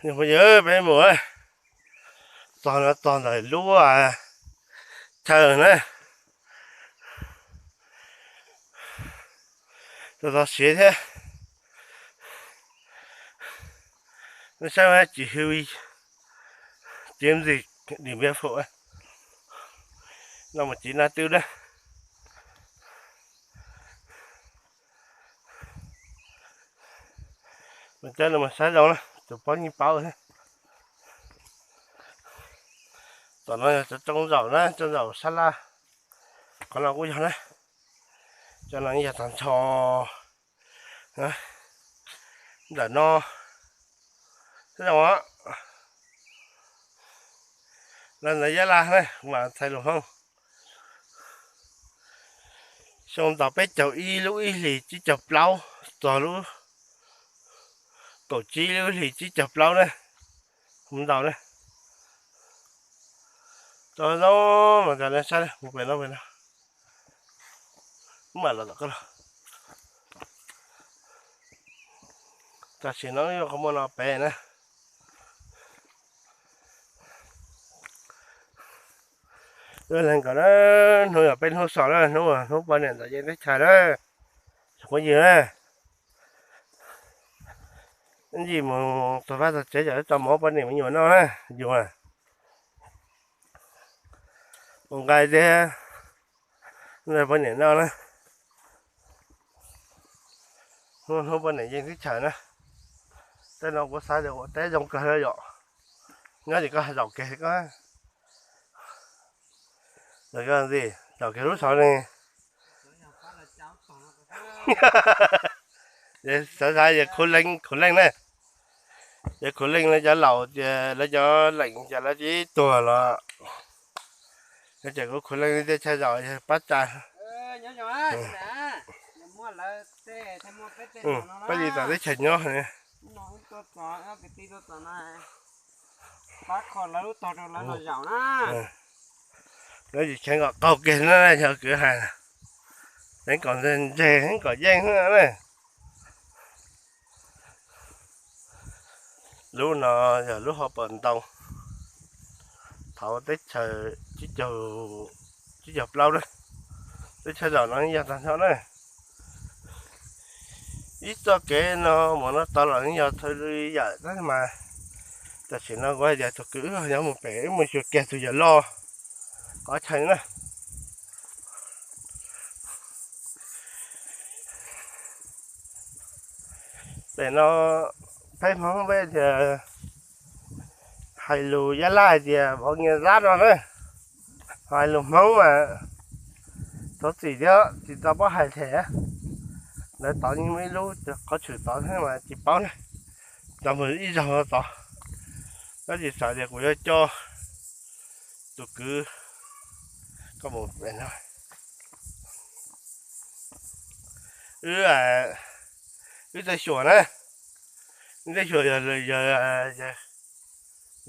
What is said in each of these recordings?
Yog peb mus, txog no txog ntawm lub chaw na, txog siav thiab. Nej saib, chỉ huy chiến dịch Điện Biên Phủ, no mus txiv na twb dab. Mas cov no mas saib zoo na, tus paub yeej paub thiab. Tom no yog cov tsoo zaum na, tsoo zaum sab laj. Qhov no kuj yog na, cov no yog tag nrho ntawm no. Saib zoo, los ntawm Yab Laj na, kuv mam txhais lus Hmoob. Xyoo tau peb caug ib lub ib hlis tsib caug plaub, txog lub kaum tsib lub ib hlis tsib caug plaub na, kuv ntaus na. Tau zoo mas tas nej saib mus pem no pem no, mam los tom koj los. Tam sim no yuav qhov muaj no pem na. Ua leej kom na, hnub yog peb hnub so na, hnub hnub poj niam ntawm yeej teb chaws na, tsoom phooj ywg na. Ib ntsis mus txog vaj txog tsev cov tau mov poj niam me nyuam noj na, yus mus nqa thiab poj niam noj na. Hnub hnub poj niam yeej teb chaws na. Tej no kuv xav tias ua teb zoo kawg li yom. Nyob ces koj zaum kiag koj, zaum kiag ntxi, zaum kiag lub saud ne. Xav xav yog khuv leej khuv leej ne, yog khuv leej lawv cov laus ces lawv cov leem ces lawv tib tuag los, ces kuv khuv leej li tej chaw zaum yog pab tsa. Pab li tom teb chaws nyob. Lawv tsis cheem kom qaug kiag na, yog kwv hais, cheem kom ntseg kom yeej na. Lub no yog lub hauv paus ntoo, thaum teb chaws tsib caug plaub na, teb chaws zaum no yog tag nrho na. Ib txoj kev no mus no tod los yog thawj li yam tab mas tam sim no kuv hais tias tus kwv wb yuav mus pem wb mus xyuas kiag tus yawg loj qhov chaw na. Pem no peb Hmoob peb tias hais lus Yab Laj hais tias vov nyias zab no na, hais lus Hmoob mas thov txim thiab tsis tau paub hais them. Lawv tod yeej muaj ib lub qhov tshwm tod thiab mas tsis paub na, tau mus ib zaug tod. Tab sis xav tias kuv yuav coj tus kwv koj mus pem no. Wb, wb tej xyuas na, wb tej xyuas yog,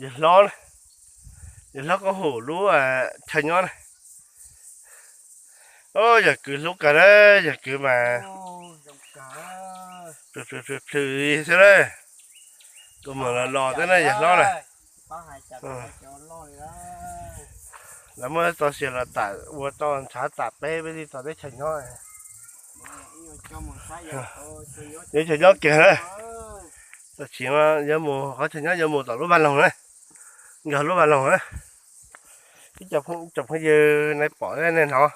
yog hlob na, yog hlob Koob Hum lub chaw nyob na. Yog kwv hlub kawg na, yog kwv mas plhws plhws xwb na. Kuv mus los los thiab na yog hlob na. Lawv muab txoj sia los tam ua tau ntshav tam peb peb li tom teb chaws nyob. Yuav chaw nyob kiag na. Tam sim no yuav mus qhov chaw nyob yuav mus tom lub vaj loog na, nkag lub vaj loog na. Ib co phooj ywg nej pom nej hnov,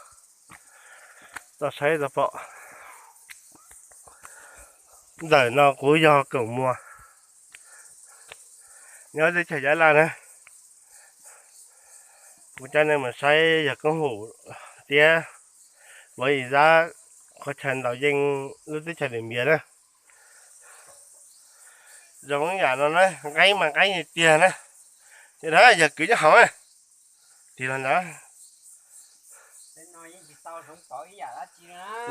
tau saib tau pom. Ntawm no kuv yog Koom Muas, nyob teb chaws Yab Laj na. Kuv coj nej mus saib yawg Koob Hum thiab Vov Yim Zab qhov chaw ntaus yeej lub teb chaws Diam Npias na. Zoo yam no na, nqeeb mas nqeeb tiag tiag na. Ces na yawg kwv nyob hauv na, tig los ntawd,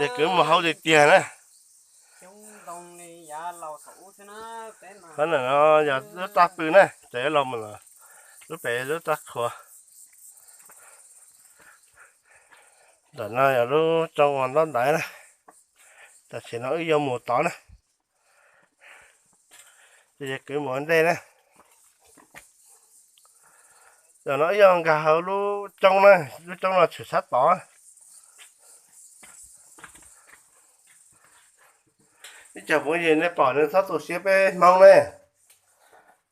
yawg kwv mus hauv tiag tiag na. Qhov ntawm no yog lub toj pw na, ces los mus lub pem lub toj qhua. Ntawm no yog lub tsoo uas ntaub ntawv na. Tam sim no wb yuav mus tod na, ces yawg kwv mus ua ntej na. Zaum no wb yuav nkag hauv lub roob na, lub roob no tshwm sab tod. Ib tsoom phooj ywg nej pom nej txhob tu siab peb Hmoob ne,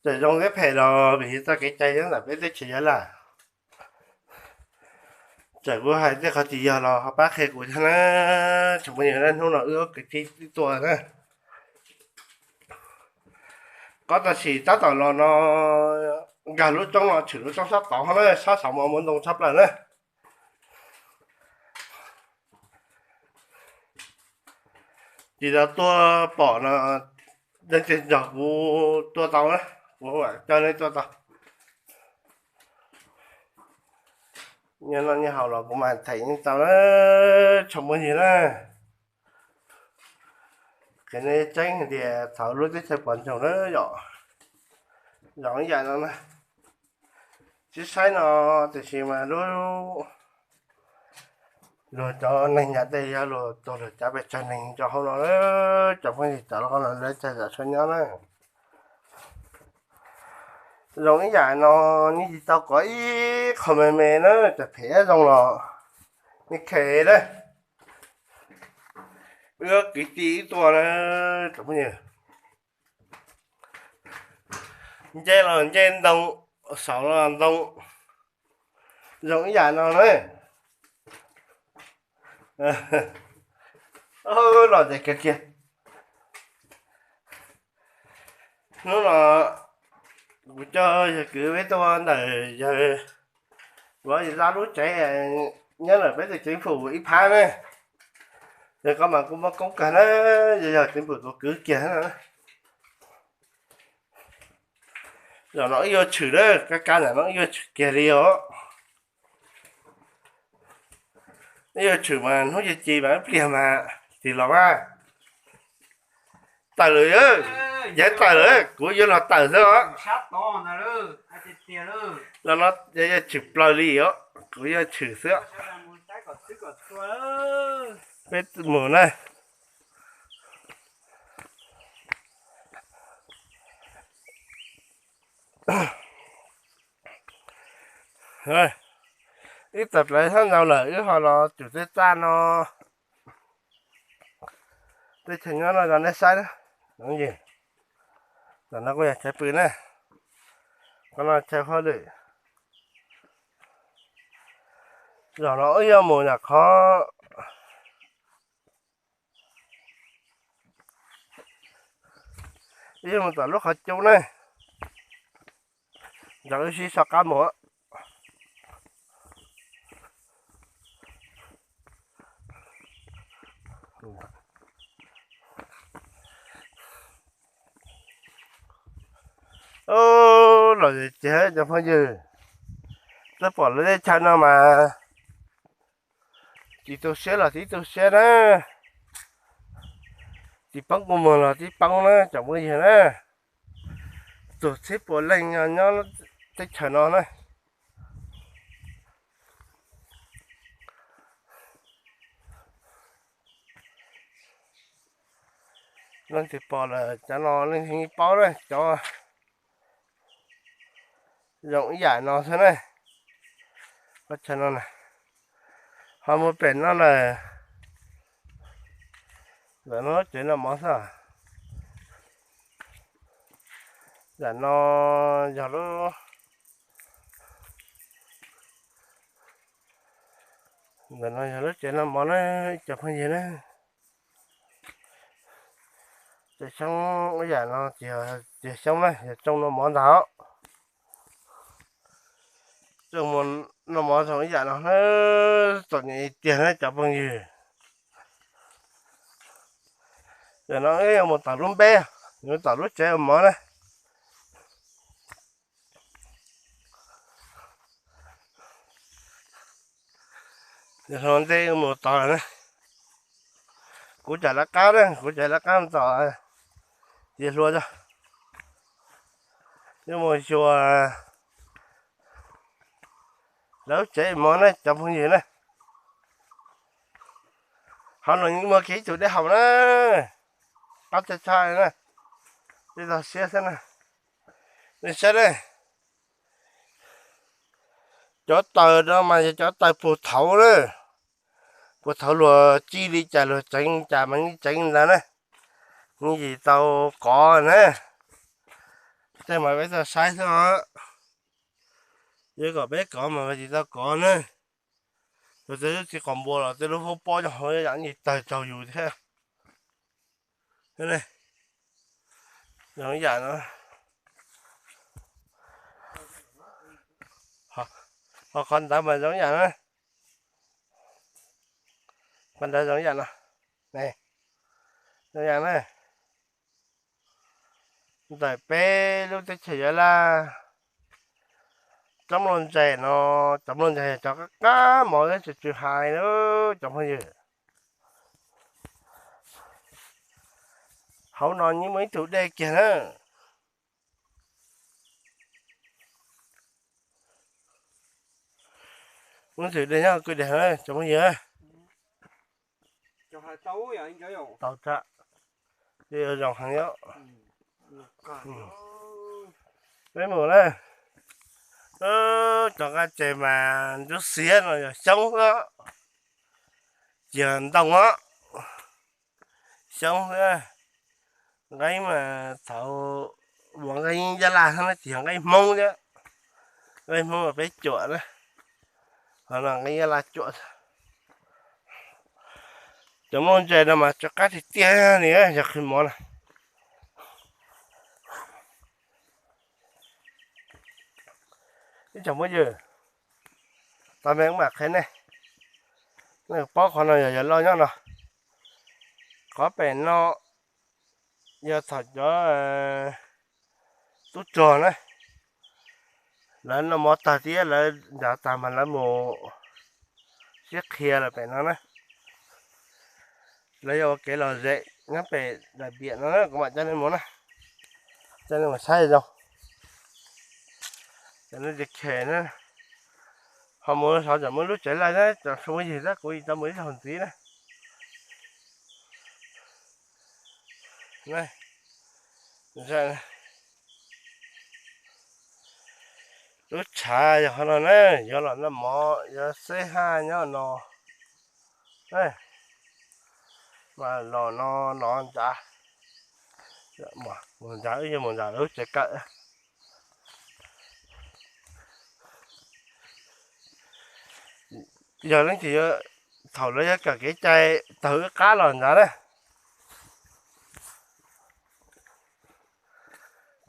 txawm zoo thiab phem los vim yog txoj kev cai nyob ntawm peb teb chaws Nyab Laj. Txawm kuv hais tej qhov tsis yog los ho pab qhia kuv thiab na. Tsoom phooj ywg, hnub no wb kwv tij ib tuaj na, qhov tam sim tab tom los no nkag lub roob no tshwm lub roob sab tod na, sab saum mas muaj ntoo tshaj plaws na. Tsis tau tuaj pom no, leej twg nrog kuv tuaj tau na, kuv coj nej tuaj tau. Nyob noj nyob haus los kuv mam them nej tau na, tsoom phooj ywg na. Qhia nej tseeb hais tias thaum lub teb chaws pom ntsoog na yom, zoo ib yam no na, tsis saib no, tiam sis mas lub, luag cov neeg nyob tej yog luag tuag luag cav pes tsawg neeg rau hauv no, cov phooj ywg cov los lawv txawj zam tshua nyob na. Zoo ib yam no, nej tsis tau kov ib qho me me na, txawm phem zoo los nej khe na. Wb kwv tij wb tuaj na, tsoom phooj ywg. Nce los nce ntoo, saum los ntoo, zoo ib yam no na. Los tias kiag kiag, hnub no kuv coj yawg kwv peb tuaj ntawm yawg Vov Yim Zab lub tsev nyob ntawm peb tus ceev fwm ib phab na. Yog koj mas kuv muab koob kawg na, yog yog ceev fwm kuv kwv kiag na. Zaum no wb yuav tshwm lawm, kab kab ntawm no wb yuav tshwm kiag li os. Wb yuav tshwm mas hnub ci ci mas ib pliag mas tig los mas. Tawm lawm, yog tawm lawm kuv yuav los tawm xwb os. Los no yuav tshwm plaws li os, kuv yuav tshwm xwb. Peb mus na. Wb tawm plaws thab ntau lawm, wb ho los tsum tej txaj no, tej chaw nyob no rau nej saib na. Tam no kuj yog chaw pw na, qhov no chaw hauj lwm. Zaum no wb yuav mus yam qhov, wb yuav mus tom lub qhov cub na, nrog wb sib so qab mus. Los ces cov phooj ywg, twb pom lawv teb chaws no mas tsis tu siab los tib tu siab na, tsis poob kua muag los tib poob na, tsoom phooj ywg na. Txog txhiab puas leej nyob teb chaws no na. Leej twg pom lawm cov no leej twg yeej paub na, cov zoo ib yam no xwb na. Qhov chaw no na, ho mus pem no lawm, ntawm no lub tsev noj mov xwb. Ntawm no yog lub, ntawm no yog lub tsev noj mov na, ib co phooj ywg na. Tsev xyoob ib yam no tsis yog xyoob na, yog rooj noj mov ntag. Rooj noj mov zoo ib yam no na, txom nyem tiag na cov phooj ywg. Tam no wb yuav mus tom lub npeb, yuav tom lub tsev ua mov na. Hluas ntej mus tod lawm na. Kuv cov lawv qab na, kuv cov lawv qab mus tom ces hluas tso. Yuav mus xyuas lawv tsev mov na cov phooj ywg na. Hauv no muaj kiag ib tug dej haus na, qab tshaj tshaj na, dej tog siab xwb na. Nej saib na, Cov taws no mas yog cov taws puag thaud na, puag thaud luag ci li cas luag tseev li cas mas yeej tseev li ntawd na, yeej tsis tau kov na. Tej mas peb tau saib xwb os, yuav kom peb kov mas tsis tau kov na. Luag tej lub txiv qos npua los tej lub hub pob cov hauv yam yeej tawg raug yus thiab. Zoo yam no, ho qhov ntawd mas zoo yam no, qhov ntawd zoo yam no, zoo yam na. Ntawm peb lub teb chaws Nyab Laj, tsob nplooj ntse no, cov nplooj ntse cov qab qab mov ib tsis tsw hais lawm cov phooj ywg. Hauv no yeej muaj ib tug dej kiag na. Muaj ib tug dej nyob kwj deg na cov phooj ywg. Tau tsa, zoo heev os. Peb mus na. Cov nqaij tsev mas ntsuab xiab no yog xyoob xwb, tsis yog ntoo os, xyoob xwb. Nqaij mas thaum ua nqaij Nyab Laj xwb na, tsis yog nqaij Hmoob thiab. Nqaij Hmoob mas peb cuam na, ho no nqaij Nyab Laj cuam. Cov nplooj ntse no mas tsw qab tiag tiag li yog qhwv mov na. Ib tsoom phooj ywg, tau me mam qhia nej, nej paub qhov no yog yawg loj nyob no. Qhov pem no yog thaum cov tub rog na, lawv noj mov tag thiab lawv nrad tag mas lawv mus siab qhia lawm pem no na. Lawv yog ua kev lom zem nyob pem daim tiam no, kuv mam coj nej mus na, coj nej mus saib zoo. Cov no ces khem na, ho mus saud tseem muaj lub tsev laij na, tseem muaj yig tab kuv tsis tau mus ib zaug ntxiv na. Lub tshav yog qhov no na, yuav los noj mov yuav xeb haj nyob no. Mas los no no ntsav, mus ntsav wb yuav mus ntsav lawv lub tsev kawm. Yog leej twg yuav, thaum lawv yuav kawm kev cai, tawg wb qab los ntsav na.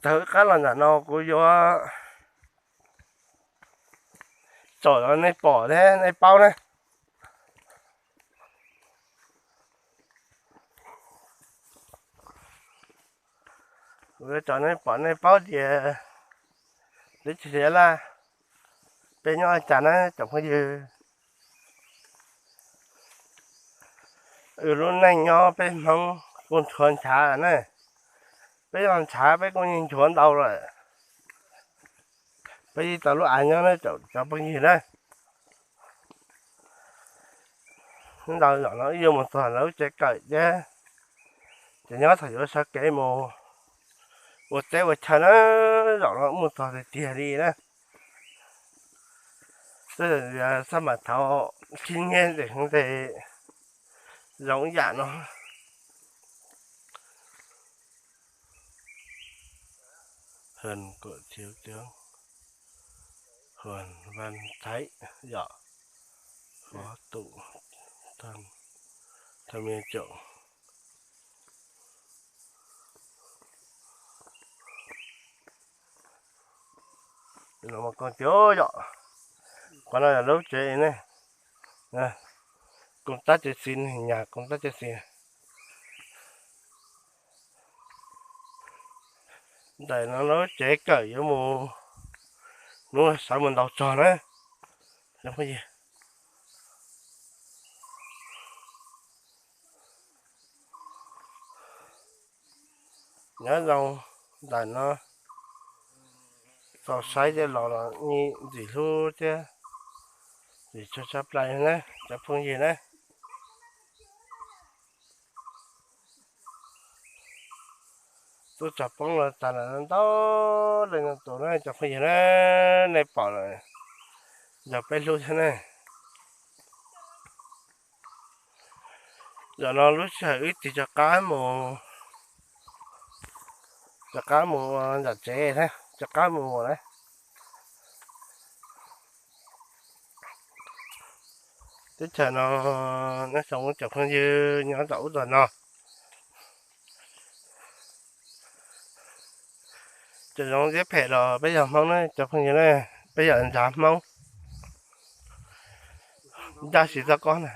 Tawg wb qab los ntawm no kuv yuav tsom rau nej pom thiab nej paub na. Kuv yuav tsom nej pom nej paub tias teb chaws Nyab Laj peb nyob li cas na tsoom phooj ywg. Wb lub neej nyob peb Hmoob kuj nchuav ntshav na. Peb yog ntshav peb kuj yeej nchuav ntau lawm. Peb yeej tau lub av nyob na cov phooj ywg na. Ntau zaum no wb yuav mus txog lawv lub tsev kawm thiab, ces nyob thaum yuav sawv kev mus ua teb ua chaw na, zaum no mus txog tiag tiag li na. Xab mam thaum khib nyiab ntawm tes zoo ib yam no. Hwm kuam thiav tiav, Hwm Vaj Thaib yom, Huab Tum Thaj Miaj Caum. Los mas koom tiav yom, qhov no yog lub tsev ne, koom tab tsev xis, nyag koom tab tsev xis. Ntawm no lub tsev kawm yuav mus, hnub sawv mus ntaus tsog na. Nyob zoo ntawm no, tau saib tej los los ntxim hlub thiab, ntxim tshaj tshaj plaws na cov phooj ywg na. Tub tsav poob los tas lawm ntau leej ntau tus na cov phooj ywg na, nej pom lawm. Yog peb hlub thiab ne. Zaum no lub sij hawm wb tig rov qab mus, rov qab mus nram tsev thiab, rov qab mus na. Teb chaws no nyob zoo cov phooj ywg nyob tom ub tom no. Txawm zoo thiab phem los peb yog Hmoob na cov phooj ywg na, peb yog ntxhais Hmoob, ncaj tsis txog koj na.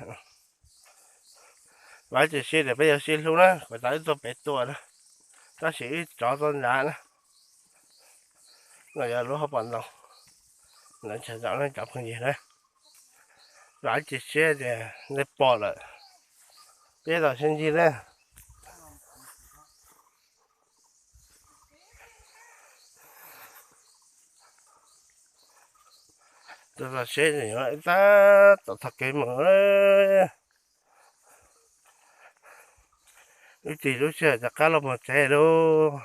Vam tsis siab tias peb yuav sib hlub na, kom tau wb tuaj pem tuaj na, tab sis wb rov txog nrad na. No yog lub hauv paus ntoo, lawv ntshav zaum na cov phooj ywg na. Vam tsis siab tias nej pom lawm, peb tau sib ntsib na. Tus tom seb tab tom txog kev mus, wb tig lub sij hawm rov qab los mus tsev lauj.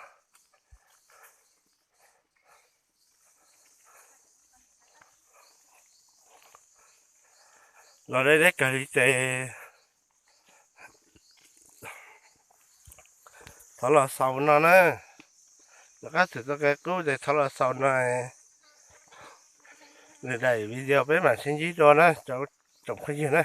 Los deb deb kawg li ces thov los xaus no na. Rov qab txog txoj kev qub ces thov los xaus no. Lwm daim video peb mam sib ntsib dua na cov tsoom phooj ywg na.